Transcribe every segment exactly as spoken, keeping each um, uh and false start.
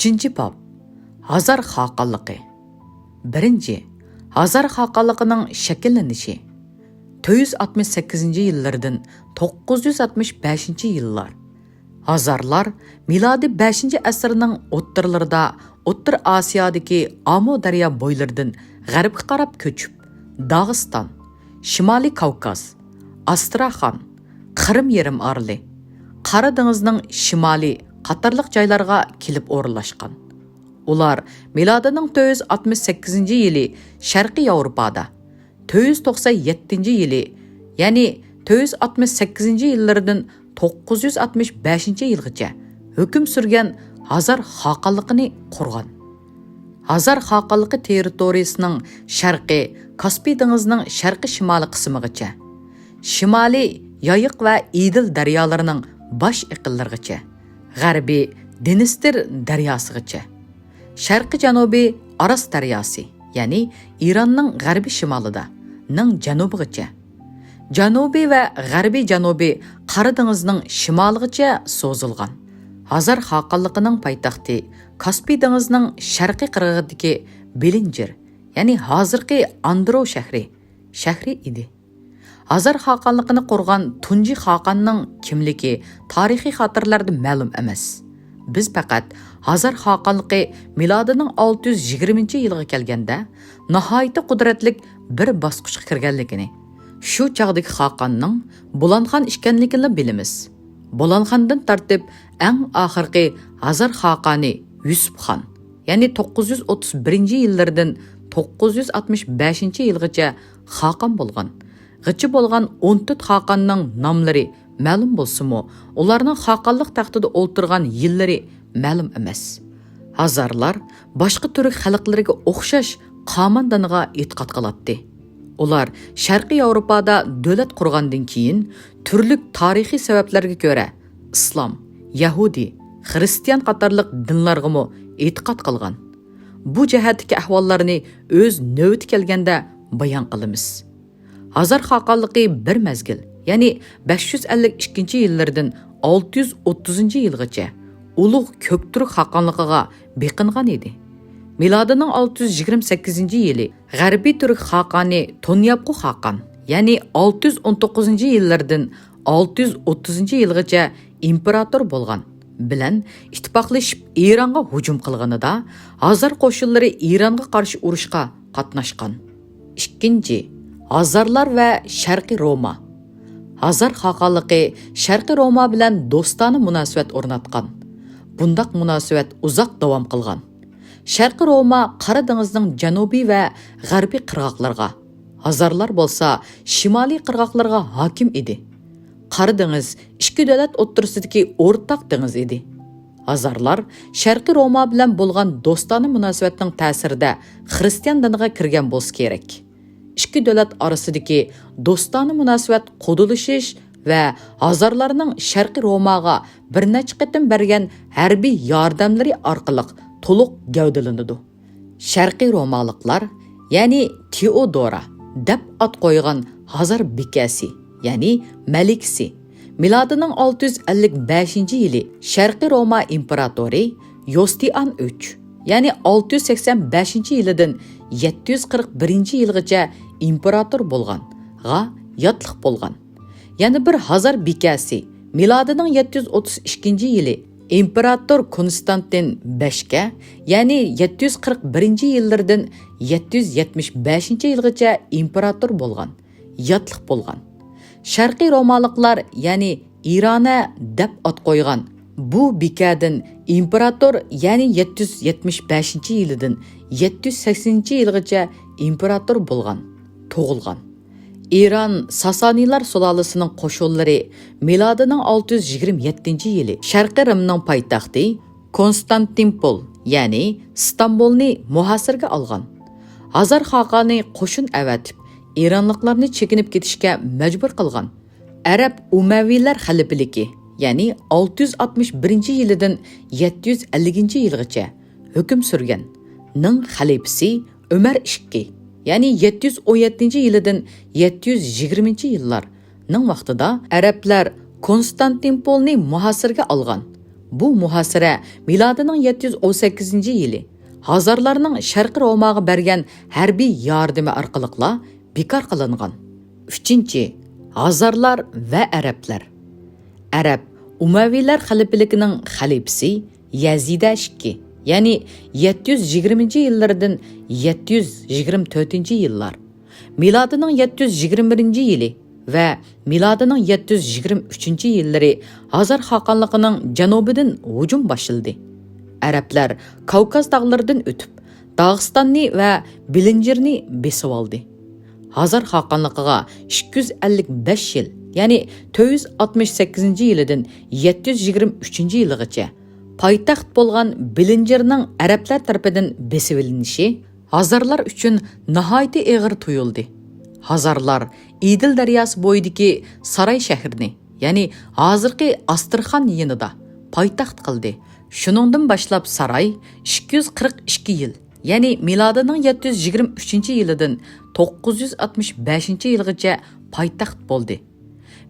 ئۈچىنچى باب، ھازار خاقانلىقى. بىرىنچى، ھازار خاقانلىقىنىڭ شەكىللىنىشى. تۆت يۈز ئاتمىش سەككىزىنچى يىللىرىدىن توققۇز يۈز ئاتمىش بەشىنچى يىللار. ھازارلار مىلادىي بەشىنچى ئەسىرنىڭ ئوتتۇرىلىرىدا ئوتتۇرا ئاسىيادىكى ئامۇ دەريا بويلىرىدىن غەربكە قاراپ كۆچۈپ، داغىستان، شىمالىي كاۋكاز، ئاستراخان، قىرىم يېرىم ئارىلى، قارا دېڭىزنىڭ شىمالى قاتارلىق جايلارغا كېلىپ ئورۇنلاشقان. ئۇلار مىلادىنىڭ تۆت يۈز ئاتمىش سەككىزىنچى يىلى شەرقىي ياۋروپادا، تۆت يۈز توقسان يەتتىنچى يىلى، يەنى تۆت يۈز ئاتمىش سەككىزىنچى يىللىرىدىن توققۇز يۈز ئاتمىش بەشىنچى يىلغىچە ھۆكۈم سۈرگەن ھازار خاقانلىقىنى قۇرغان. ھازار خاقانلىقى تېررىتورىيىسىنىڭ شەرقى كاسپىي دېڭىزىنىڭ شەرقىي شىمالىي قىسمىغىچە، شىمالىي يايىق ۋە ئېدىل دەريالىرىنىڭ باش ئېقىنلىرىغىچە، غەربىي دىنىستىر دەرياسىغىچە، شەرقىي جەنۇبىي ئاراس دەرياسى، يەنى ئىراننىڭ غەربىي شىمالىدا، نىڭ جەنۇبىغىچە، جەنۇبىي ۋە غەربىي جەنۇبىي قارا دېڭىزنىڭ شىمالىغىچە سوزۇلغان. ھازار خاقانلىقىنىڭ پايتەختى كاسپىي دېڭىزىنىڭ شەرقىي قىرغىقىدىكى بىلىنجىر، يەنى ھازىرقى ئاندرو شەھىرى، شەھىرى ئىدى. ھازار خاقانلىقىنى قۇرغان تۇنجى خاقاننىڭ كىملىكى تارىخىي خاتىرىلەردە مەلۇم ئەمەس. بىز پەقەت ھازار خاقانلىقى مىلادىنىڭ ئالتە يۈز يىگىرمىنچى يىلىغا كەلگەندە ناھايىتى قۇدرەتلىك بىر باسقۇچقا كىرگەنلىكىنى، شۇ چاغدىكى خاقاننىڭ بۇلان خان ئىكەنلىكىنىلا بىلىمىز. بۇلان خاندىن تارتىپ ئەڭ ئاخىرقى ھازار خاقانى يۈسۈپ خان، يەنى توققۇز يۈز ئوتتۇز بىرىنچى يىللىرىدىن توققۇز يۈز ئاتمىش بەشىنچى يىلغىچە خاقان بولغان. غىچى بولغان ئون تۆت خاقاننىڭ ناملىرى مەلۇم بولسىمۇ، ئۇلارنىڭ خاقانلىق تەختىدە ئولتۇرغان يىللىرى مەلۇم ئەمەس. ھازارلار باشقا تۈرك خەلقلىرىگە ئوخشاش قامان دىنىغا ئېتىقاد قىلاتتى. ئۇلار شەرقىي ياۋروپادا دۆلەت قۇرغاندىن كېيىن، تۈرلۈك تارىخىي سەۋەبلەرگە كۆرە، ئىسلام، يەھۇدىي، خىرىستىيان قاتارلىق دىنلارغىمۇ ئېتىقاد قىلغان. بۇ جەھەتتىكى ئەھۋاللارنى ئۆز نۆۋىتى كەلگەندە بايان قىلىمىز. ھازار خاقانلىقى بىر مەزگىل، يەنى بەش يۈز ئەللىك ئىككىنچى يىللىرىدىن ئالتە يۈز ئوتتۇزىنچى يىلغىچە ئۇلۇغ كۆكتۈرك خاقانلىقىغا بېقىنغان ئىدى. مىلادىنىڭ ئالتە يۈز يىگىرمە سەككىزىنچى يىلى غەربىي تۈرك خاقانى تونيابقۇ خاقان، يەنى ئالتە يۈز ئون توققۇزىنچى يىللىرىدىن ئالتە يۈز ئوتتۇزىنچى يىلغىچە ئىمپېراتور بولغان، بىلەن ئىتتىپاقلىشىپ ئىرانغا ھۇجۇم قىلغىنىدا، ھازار قوشۇنلىرى ئىرانغا قارشى ئۇرۇشقا قاتناشقان. ئىككىنچى، ھازارلار ۋە شەرقىي روما. ھازار خاقانلىقى شەرقىي روما بىلەن دوستانە مۇناسىۋەت ئورناتقان. بۇنداق مۇناسىۋەت ئۇزاق داۋام قىلغان. شەرقىي روما قارا دېڭىزنىڭ جەنۇبىي ۋە غەربىي قىرغاقلىرىغا، ھازارلار بولسا شىمالىي قىرغاقلىرىغا ھاكىم ئىدى. قارا دېڭىز ئىككى دۆلەت ئوتتۇرىسىدىكى ئورتاق دېڭىز ئىدى. ھازارلار شەرقىي روما بىلەن بولغان دوستانە مۇناسىۋەتنىڭ تەسىرىدە خىرىستىيان دىنىغا كىرگەن بولسا كېرەك. ئىككى دۆلەت ئارىسىدىكى دوستانە مۇناسىۋەت قۇدىلىشىش ۋە ھازارلارنىڭ شەرقىي روماغا بىر نەچچە قېتىم بەرگەن ھەربىي ياردەملىرى ئارقىلىق تولۇق گەۋدىلىنىدۇ. شەرقىي رومالىقلار، يەنى تېئودورا دەپ ئات قويغان ھازار بىكەسى، يەنى مەلىكىسى، مىلادىنىڭ ئالتە يۈز ئەللىك بەشىنچى يىلى شەرقىي روما ئىمپېراتورى يۇستىئان ئۈچ، يەنى ئالتە يۈز سەكسەن بەشىنچى يىلىدىن يەتتە يۈز قىرىق بىرىنچى يىلغىچە ئىمپېراتور بولغانغا ياتلىق بولغان. يەنە بىر ھازار بىكەسى، مىلادىنىڭ يەتتە يۈز ئوتتۇز ئىككىنچى يىلى ئىمپېراتور كونستانتىن بەشكە، يەنى يەتتە يۈز قىرىق بىرىنچى يىللىرىدىن يەتتە يۈز يەتمىش بەشىنچى يىلغىچە ئىمپېراتور بولغان، ياتلىق بولغان. شەرقىي رومالىقلار، يەنى ئىرانە دەپ ئات قويغان بۇ بىكەدىن ئىمپېراتور، يەنى يەتتە يۈز يەتمىش بەشىنچى يىلىدىن يەتتە يۈز سەكسىنىنچى يىلغىچە ئىمپېراتور بولغان، تۇغۇلغان. ئىران ساسانىيلار سۇلالىسىنىڭ قوشۇنلىرى مىلادىنىڭ ئالتە يۈز يىگىرمە يەتتىنچى يىلى شەرقىي رىمنىڭ پايتەختى كونستانتىنپول، يەنى ئىستانبۇلنى مۇھاسىرىگە ئالغان. ھازار خاقانى قوشۇن ئەۋەتىپ، ئىرانلىقلارنى چېكىنىپ كېتىشكە مەجبۇر قىلغان. ئەرەب ئۇمەۋىلەر خەلىپىلىكى، يەنى ئالتە يۈز ئاتمىش بىرىنچى يىلىدىن يەتتە يۈز ئەللىكىنچى يىلغىچە ھۆكۈم سۈرگەن. نىڭ خەلىپىسى ئۆمەر ئىككى، يەنى يەتتە يۈز ئون يەتتىنچى يىلىدىن يەتتە يۈز يىگىرمىنچى يىللارنىڭ ۋاقتىدا ئەرەبلەر كونستانتىنپولنى مۇھاسىرىگە ئالغان. بۇ مۇھاسىرە مىلادىنىڭ يەتتە يۈز ئون سەككىزىنچى يىلى ھازارلارنىڭ شەرقىي روماغا بەرگەن ھەربىي ياردىمى ئارقىلىقلا بىكار قىلىنغان. ئۈچىنچى، ھازارلار ۋە ئەرەبلەر. ئەرەب ئۇمەۋىيلەر خەلىپىلىكىنىڭ خەلىپىسى يەزىدە ئىككى، يەنى يەتتە يۈز يىگىرمىنچى يىللىرىدىن يەتتە يۈز يىگىرمە تۆتىنچى يىللار، مىلادىنىڭ يەتتە يۈز يىگىرمە بىرىنچى يىلى ۋە مىلادىنىڭ يەتتە يۈز يىگىرمە ئۈچىنچى يىللىرى ھازار خاقانلىقىنىڭ جەنۇبىدىن ھۇجۇم باشلىدى. ئەرەبلەر كاۋكاز تاغلىرىدىن ئۆتۈپ، داغىستاننى ۋە بىلىنجىرنى بېسىۋالدى. ھازار خاقانلىقىغا ئىككى يۈز ئەللىك بەش يىل، يەنى تۆت يۈز ئاتمىش سەككىزىنچى يىلىدىن يەتتە يۈز يىگىرمە ئۈچىنچى يىلىغىچە پايتەخت بولغان بىلىنجىرنىڭ ئەرەبلەر تەرىپىدىن بېسىۋېلىنىشى ھازارلار ئۈچۈن ناھايىتى ئېغىر تۇيۇلدى. ھازارلار ئېدىل دەرياسى بويىدىكى ساراي شەھىرىنى، يەنى ھازىرقى ئاسترخان يېنىدا پايتەخت قىلدى. شۇنىڭدىن باشلاپ ساراي ئىككى يۈز قىرىق ئىككى يىل، يەنى مىلادىنىڭ يەتتە يۈز يىگىرمە ئۈچىنچى يىلىدىن توققۇز يۈز ئاتمىش بەشىنچى يىلغىچە پايتەخت بولدى.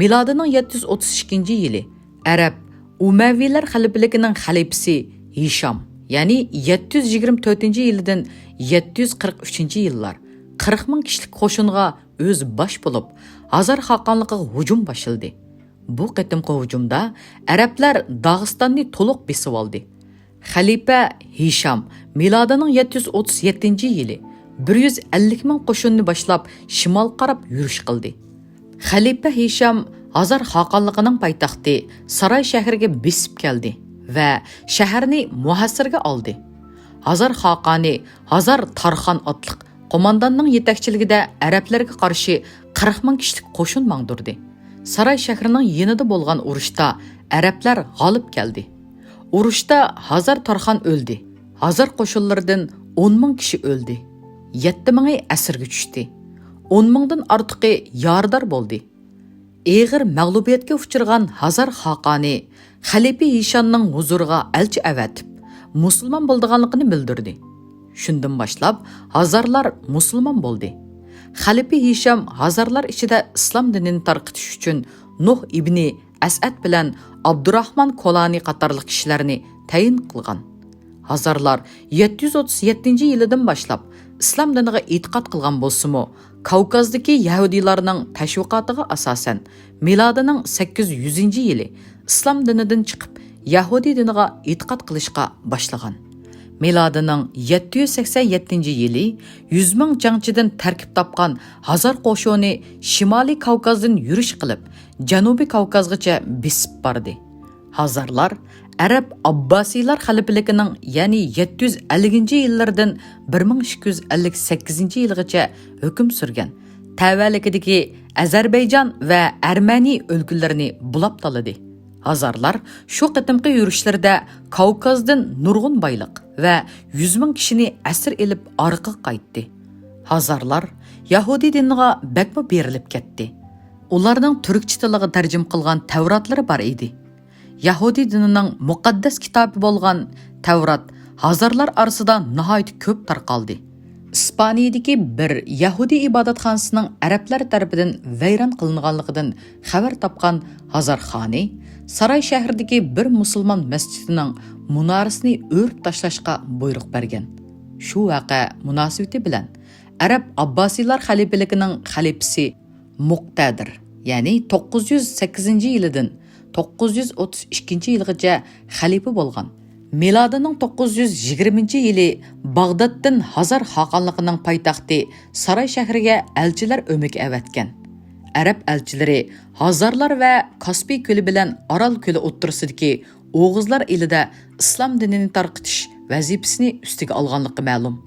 مىلادىنىڭ يەتتە يۈز ئوتتۇز ئىككىنچى يىلى ئەرەب ئۇمەۋىيلەر خەلىپىلىكىنىڭ خەلىپىسى ھىشام، يەنى يەتتە يۈز يىگىرمە تۆتىنچى يىلىدىن يەتتە يۈز قىرىق ئۈچىنچى يىللار قىرىق مىڭ كىشىلىك قوشۇنغا ئۆزى باش بولۇپ، ھازار خاقانلىقىغا ھۇجۇم باشلىدى. بۇ قېتىمقى ھۇجۇمدا ئەرەبلەر داغىستاننى تولۇق بېسىۋالدى. خەلىپە ھىشام مىلادىنىڭ يەتتە يۈز ئوتتۇز يەتتىنچى يىلى بىر يۈز ئەللىك مىڭ قوشۇننى باشلاپ، شىمالغا قاراپ يۈرۈش قىلدى. خەلىپە ھىشام ھازار خاقانلىقىنىڭ پايتەختى ساراي شەھىرىگە بېسىپ كەلدى ۋە شەھەرنى مۇھاسىرىگە ئالدى. ھازار خاقانى ھازار تارخان ئاتلىق قومانداننىڭ يېتەكچىلىكىدە ئەرەبلەرگە قارشى قىرىق مىڭ كىشىلىك قوشۇن ماڭدۇردى. ساراي شەھىرىنىڭ يېنىدا بولغان ئۇرۇشتا ئەرەبلەر غالىب كەلدى. ئۇرۇشتا ھازار تارخان ئۆلدى. ھازار قوشۇنلىرىدىن ئون مىڭ كىشى ئۆلدى. يەتتە مىڭى ئەسىرگە چۈشتى. ئون مىڭدىن ئارتۇقى يارىدار بولدى. ئېغىر مەغلۇبىيەتكە ئۇچرىغان ھازار خاقانى خەلىپە ھىشامنىڭ ھۇزۇرىغا ئەلچى ئەۋەتىپ، مۇسۇلمان بولىدىغانلىقىنى بىلدۈردى. شۇندىن باشلاپ ھازارلار مۇسۇلمان بولدى. خەلىپە ھىشام ھازارلار ئىچىدە ئىسلام دىنىنى تارقىتىش ئۈچۈن نۇھ ئىبنى ئەسئەد بىلەن ئابدۇراخمان كولانى قاتارلىق كىشىلەرنى تەيىن قىلغان. ھازارلار يەتتە يۈز ئوتتۇز يەتتىنچى يىلىدىن باشلاپ ئىسلام دىنىغا ئېتىقاد قىلغان بولسىمۇ، كاۋكازدىكى يەھۇدىيلارنىڭ تەشۋىقاتىغا ئاساسەن، مىلادىنىڭ سەككىز يۈزىنچى يىلى ئىسلام دىنىدىن چىقىپ، يەھۇدىي دىنىغا ئېتىقاد قىلىشقا باشلىغان. مىلادىنىڭ يەتتە يۈز سەكسەن يەتتىنچى يىلى يۈز مىڭ جەڭچىدىن تەركىب تاپقان ھازار قوشۇنى شىمالىي كاۋكازدىن يۈرۈش قىلىپ، جەنۇبىي كاۋكازغىچە بېسىپ باردى. ھازارلار ئەرەب ئابباسىيلار خەلىپىلىكىنىڭ، يەنى يەتتە يۈز ئەللىكىنچى يىللىرىدىن بىر مىڭ ئىككى يۈز ئەللىك سەككىزىنچى يىلغىچە ھۆكۈم سۈرگەن، تەۋەلىكىدىكى ئەزەربەيجان ۋە ئەرمەنىي ئۆلكىلىرىنى بۇلاپ تالىدى. ھازارلار شۇ قېتىمقى يۈرۈشلىرىدە كاۋكازدىن نۇرغۇن بايلىق ۋە يۈز مىڭ كىشىنى ئەسىر ئېلىپ ئارقىغا قايتتى. ھازارلار يەھۇدىي دىنىغا بەكمۇ بېرىلىپ كەتتى. ئۇلارنىڭ تۈركچە تىلىغا تەرجىمە قىلغان تەۋراتلىرى بار ئىدى. يەھۇدىي دىنىنىڭ مۇقەددەس كىتابى بولغان تەۋرات ھازارلار ئارىسىدا ناھايىتى كۆپ تارقالدى. ئىسپانىيىدىكى بىر يەھۇدىي ئىبادەتخانىسىنىڭ ئەرەبلەر تەرىپىدىن ۋەيران قىلىنغانلىقىدىن خەۋەر تاپقان ھازار خانى ساراي شەھىرىدىكى بىر مۇسۇلمان مەسچىتىنىڭ مۇنارىسىنى ئۆرۈپ تاشلاشقا بۇيرۇق بەرگەن. شۇ ۋەقە مۇناسىۋىتى بىلەن ئەرەب ئابباسىيلار خەلىپىلىكىنىڭ خەلىپىسى مۇقتەدىر، يەنى توققۇز يۈز سەككىزىنچى يىلىدىن توققۇز يۈز ئوتتۇز ئىككىنچى يىلغىچە خەلىپە بولغان. مىلادىنىڭ توققۇز يۈز يىگىرمىنچى يىلى باغدادتىن ھازار خاقانلىقىنىڭ پايتەختى ساراي شەھىرىگە ئەلچىلەر ئۆمىكى ئەۋەتكەن. ئەرەب ئەلچىلىرى ھازارلار ۋە كاسپىي كۆلى بىلەن ئارال كۆلى ئوتتۇرىسىدىكى ئوغۇزلار ئېلىدە ئىسلام دىنىنى تارقىتىش ۋەزىپىسىنى ئۈستىگە ئالغانلىقى مەلۇم.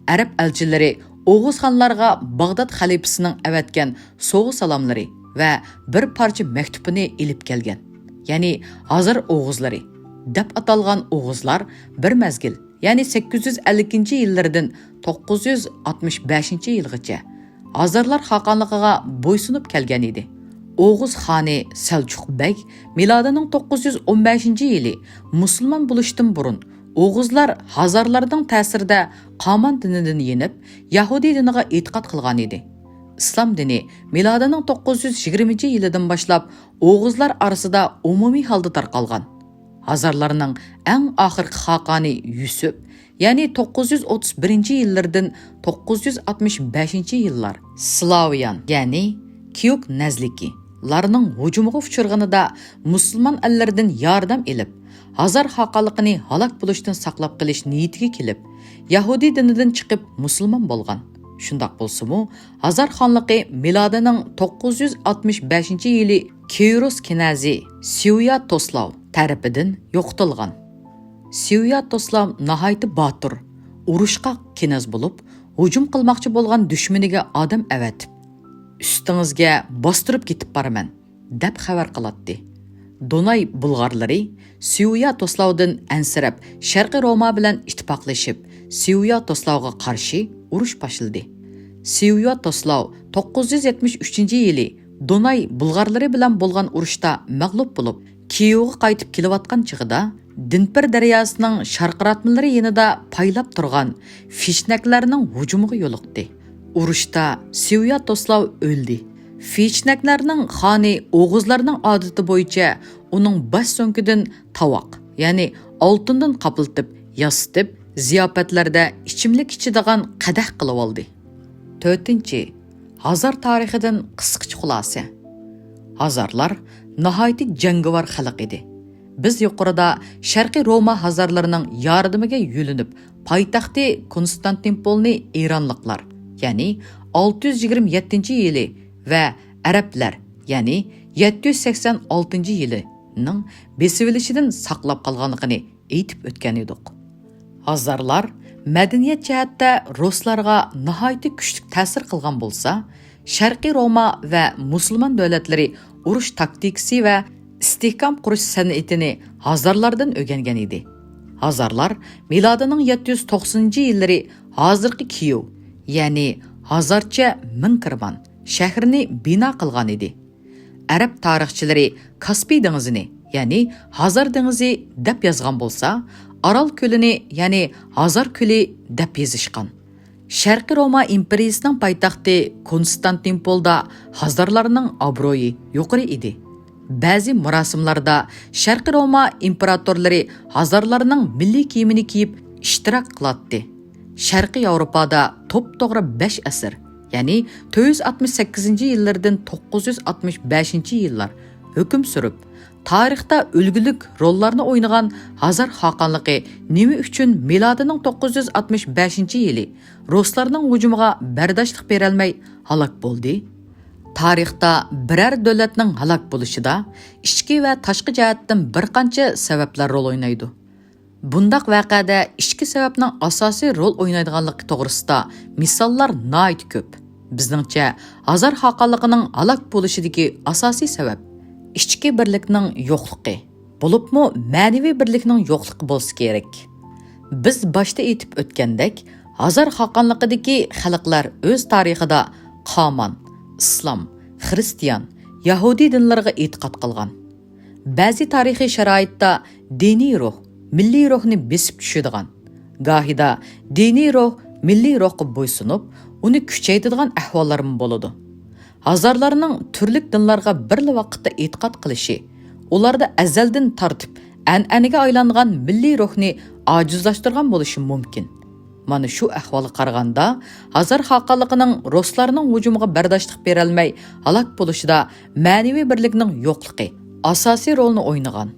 ئەرەب ئەلچىلىرى ئوغۇز خانلارغا باغداد خەلىپىسىنىڭ ئەۋەتكەن سوۋغا-سالاملىرى ۋە بىر پارچە مەكتۇپىنى ئېلىپ كەلگەن. يەنى ھازار ئوغۇزلىرى دەپ ئاتالغان ئوغۇزلار بىر مەزگىل، يەنى سەككىز يۈز ئەللىكىنچى يىللىرىدىن توققۇز يۈز ئاتمىش بەشىنچى يىلغىچە ھازارلار خاقانلىقىغا بويسۇنۇپ كەلگەن ئىدى. ئوغۇز خانى سەلچۇق بەگ مىلادىنىڭ توققۇز يۈز ئون بەشىنچى يىلى مۇسۇلمان بولۇشتىن بۇرۇن، ئوغۇزلار ھازارلارنىڭ تەسىرىدە قامان دىنىدىن يېنىپ، يەھۇدىي دىنىغا ئېتىقاد قىلغان ئىدى. ئىسلام دىنى مىلادىنىڭ توققۇز يۈز يىگىرمىنچى يىلىدىن باشلاپ ئوغۇزلار ئارىسىدا ئومۇمىي ھالدا تارقالغان. ھازارلارنىڭ ئەڭ ئاخىرقى خاقانى يۈسۈپ، يەنى توققۇز يۈز ئوتتۇز بىرىنچى يىللىرىدىن توققۇز يۈز ئاتمىش بەشىنچى يىللار سلاۋيان، يەنى كىيۇك نەزلىكى لارنىڭ ھۇجۇمىغا ئۇچرىغىنىدا مۇسۇلمان ئەللىرىدىن ياردەم ئېلىپ، ھازار خاقانلىقىنى ھالاك بولۇشتىن ساقلاپ قېلىش نىيىتىگە كېلىپ، يەھۇدىي دىنىدىن چىقىپ مۇسۇلمان بولغان. شۇنداق بولسىمۇ، ھازار خانلىقى مىلادىنىڭ توققۇز يۈز ئاتمىش بەشىنچى يىلى كىروس كىنەزى سيۇيا توسلاۋ تەرىپىدىن يوقىتىلغان. سيۇيا توسلاۋ ناھايىتى باتۇر، ئۇرۇشقاق كىنەز بولۇپ، ھۇجۇم قىلماقچى بولغان دۈشمىنىگە ئادەم ئەۋەتىپ، «ئۈستىڭىزگە باستۇرۇپ كېتىپ بارىمەن» دەپ خەۋەر قىلاتتى. دوناي بۇلغارلىرى سيۇيا توسلاۋدىن ئەنسىرەپ، شەرقىي روما بىلەن ئىتتىپاقلىشىپ، سيۇيا توسلاۋغا قارشى ئۇرۇش باشلىدى. سيۇيا توسلاۋ توققۇز يۈز يەتمىش ئۈچىنچى يىلى دوناي بۇلغارلىرى بىلەن بولغان ئۇرۇشتا مەغلۇپ بولۇپ، كىيېۋغا قايتىپ كېلىۋاتقان چېغىدا، دىنپىر دەرياسىنىڭ شارقىراتمىلىرى يېنىدا پايلاپ تۇرغان فىشنەكلەرنىڭ ھۇجۇمىغا يولۇقتى. ئۇرۇشتا سيۇيا توسلاۋ ئۆلدى. فىشنەكلەرنىڭ خانى ئوغۇزلارنىڭ ئادىتى بويىچە ئۇنىڭ باش سۆڭىكىدىن تاۋاق، يەنى ئالتۇندىن قاپلىتىپ ياسىتىپ، زىياپەتلەردە ئىچىملىك ئىچىدىغان قەدەھ قىلىۋالدى. تۆتىنچى، ھازار تارىخىدىن قىسقىچە خۇلاسە. ھازارلار ناھايىتى جەڭگىۋار خەلق ئىدى. بىز يۇقىرىدا شەرقىي روما ھازارلىرىنىڭ ياردىمىگە يۆلىنىپ، پايتەختى كونستانتىنپولنى ئىرانلىقلار، يەنى ئالتە يۈز يىگىرمە يەتتىنچى يىلى ۋە ئەرەبلەر، يەنى يەتتە يۈز سەكسەن ئالتىنچى يىلىنىڭ بېسىۋېلىشىدىن ساقلاپ قالغانلىقىنى ئېيتىپ ئۆتكەن ئىدۇق. ھازارلار مەدەنىيەت جەھەتتە رۇسلارغا ناھايىتى كۈچلۈك تەسىر قىلغان بولسا، شەرقىي روما ۋە مۇسۇلمان دۆلەتلىرى ئۇرۇش تاكتىكىسى ۋە ئىستىھكام قۇرۇش سەنئىتىنى ھازارلاردىن ئۆگەنگەن ئىدى. ھازارلار مىلادىنىڭ يەتتە يۈز توقسىنىنچى يىللىرى ھازىرقى كىيېۋ، يەنى ھازارچە مىڭ كىرمان شەھىرىنى بىنا قىلغان ئىدى. ئەرەب تارىخچىلىرى كاسپىي دېڭىزىنى، يەنى ھازار دېڭىزى دەپ يازغان بولسا، ئارال كۆلىنى، يەنى ھازار كۆلى دەپ يېزىشقان. شەرقىي روما ئىمپېرىيىسىنىڭ پايتەختى كونستانتىنپولدا ھازارلارنىڭ ئابرۇيى يۇقىرى ئىدى. بەزى مۇراسىملاردا شەرقىي روما ئىمپېراتورلىرى ھازارلارنىڭ مىللىي كىيىمىنى كىيىپ ئىشتىراك قىلاتتى. شەرقىي ياۋروپادا توپتوغرا بەش ئەسىر، يەنى تۆت يۈز ئاتمىش سەككىزىنچى يىللىرىدىن توققۇز يۈز ئاتمىش بەشىنچى يىللار ھۆكۈم سۈرۈپ، تارىختا ئۈلگىلىك روللارنى ئوينىغان ھازار خاقانلىقى نېمە ئۈچۈن مىلادىنىڭ توققۇز يۈز ئاتمىش بەشىنچى يىلى رۇسلارنىڭ ھۇجۇمىغا بەرداشلىق بېرەلمەي ھالاك بولدى؟ تارىختا بىرەر دۆلەتنىڭ ھالاك بولۇشىدا ئىچكى ۋە تاشقى جەھەتتىن بىر قانچە سەۋەبلەر رول ئوينايدۇ. بۇنداق ۋەقەدە ئىچكى سەۋەبنىڭ ئاساسىي رول ئوينايدىغانلىقى توغرىسىدا مىساللار ناھايىتى كۆپ. بىزنىڭچە، ھازار خاقانلىقىنىڭ ھالاك بولۇشىدىكى ئاساسىي سەۋەب ئىچكى بىرلىكنىڭ يوقلۇقى، بولۇپمۇ مەنىۋى بىرلىكنىڭ يوقلۇقى بولسا كېرەك. بىز باشتا ئېيتىپ ئۆتكەندەك، ھازار خاقانلىقىدىكى خەلقلەر ئۆز تارىخىدا قامان، ئىسلام، خىرىستىيان، يەھۇدىي دىنلىرىغا ئېتىقاد قىلغان. بەزى تارىخىي شارائىتتا دىنىي روھ مىللىي روھنى بېسىپ چۈشىدىغان، گاھىدا دىنىي روھ مىللىي روھقا بويسۇنۇپ، ئۇنى كۈچەيتىدىغان ئەھۋاللارمۇ بولىدۇ. ھازارلارنىڭ تۈرلۈك دىنلارغا بىرلا ۋاقىتتا ئېتىقاد قىلىشى، ئۇلاردا ئەزەلدىن تارتىپ ئەنئەنىگە ئايلانغان مىللىي روھنى ئاجىزلاشتۇرغان بولۇشى مۇمكىن. مانا شۇ ئەھۋالغا قارىغاندا، ھازار خاقانلىقىنىڭ رۇسلارنىڭ ھۇجۇمىغا بەرداشلىق بېرەلمەي ھالاك بولۇشىدا مەنىۋى بىرلىكنىڭ يوقلۇقى ئاساسىي رولنى ئوينىغان.